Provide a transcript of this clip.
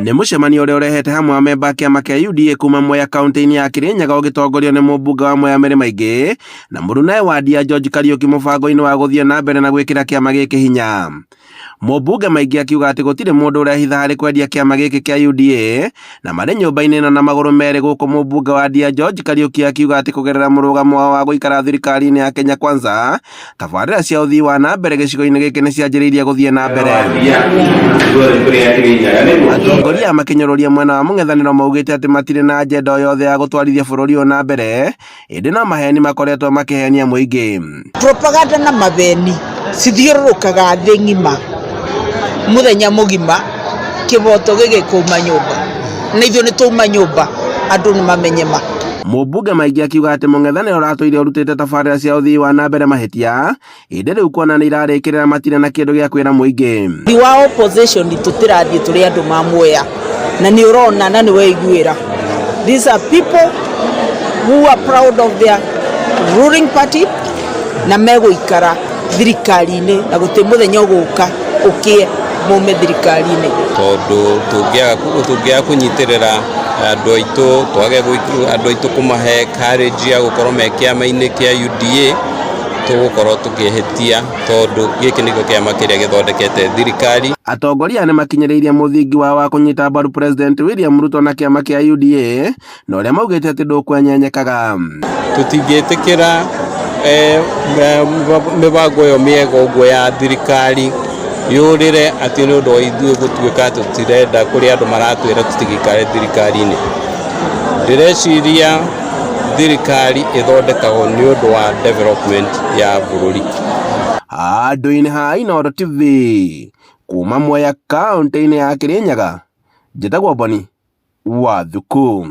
Nĩ mũcemanio ũrĩa ũrehete hamwe amemba a kĩama kĩa UDA kuma Mwea kaunti-inĩ ya Kirinyaga ũgĩtongorio nĩ mũmbunge wa Mwea Mary Maingĩ na mũrunae wa Ndia George Kariũki mũbango-inĩ wa gũthiĩ na mbere na gwĩkĩra kĩama gĩkĩ hinya. Mũmbunge Maingĩ akiuga atĩ gũtirĩ mũndũ ũrehitha harĩ kwendia kĩama gĩkĩ kĩa UDA na marĩ nyũmba-inĩ ĩno na magũrũ merĩ gũkũ mũmbunge wa Ndia George Kariũki akiuga atĩ kũgerera mũrũgamo wao wa gũikara thirikari-inĩ ya Kenya Kwanza tabarĩra cia ũthii wa na mbere gĩcigo-inĩ gĩkĩ nĩ cianjĩrĩirie gũthiĩ na mbere. Atongoria aya makĩnyũrũria mwena wa mũng'ethanĩro maugĩte atĩ matirĩ na agenda o yothe ya gũtwarithia bũrũri ũyũ na mbere ĩndĩ no maheni makoretwo makĩhenia mũingĩ. Propaganda na mabeni cithiũrũrũkaga thĩ ng'ima mũthenya mũgima kĩboto gĩgĩkũma nyũmba na ithuĩ nĩ twauma nyũmba andũ nĩ mamenye ma. Mũmbunge Maingĩ akiuga atĩ mũng'ethanĩro ũratũire ũrutĩte tabarĩra cia ũthii wa na mbere mahĩtia ĩndĩ rĩu kuona nĩ irarĩkĩrĩra matirĩ na kĩndũ gĩa kwĩra mũingĩ. Thi wa opposition tũtĩrathiĩ tũrĩ andũ ma Mwea na nĩ ũrona na nĩ weiguĩra. These are people who are proud of their ruling party na megũikara thirikari-inĩ na gũtirĩ mũthenya ũgũka ũkĩe maume thirikari-inĩ. Tondũ tũngĩaga kũnyitĩrĩra andũ aitũ, twage andũ aitũ kũmahe courage ya gũkorwo me kĩama-inĩ kĩa UDA, tũgũkorwo tũkĩhĩtia tondũ gĩkĩ nĩkĩo kĩama kĩrĩa gĩthondekete thirikari. Atongoria aya nĩmakinyĩrĩirie mũthingi wao wa kũnyita mbaru President William Ruto na kĩama kĩa UDA na ũrĩa maugĩte atĩ ndũkwenyenyekaga. Tũtingĩtĩkĩra mĩbango ĩyo mĩega ũguo ya thirikari yũrĩre atĩ nĩ ũndũ wa ithuĩ gũtuĩka tũtirenda kũrĩ andũ maratwĩra tũtigaikare thirikari-inĩ. Ndĩreciria thirikari ĩthondekagwo nĩ ũndũ wa development ya bũrũri. Handũ-inĩ ha Inooro TV kuma Mwea kaũntĩ-inĩ ya Kĩrĩnyaga, njĩtagwo Boni wa Thuku.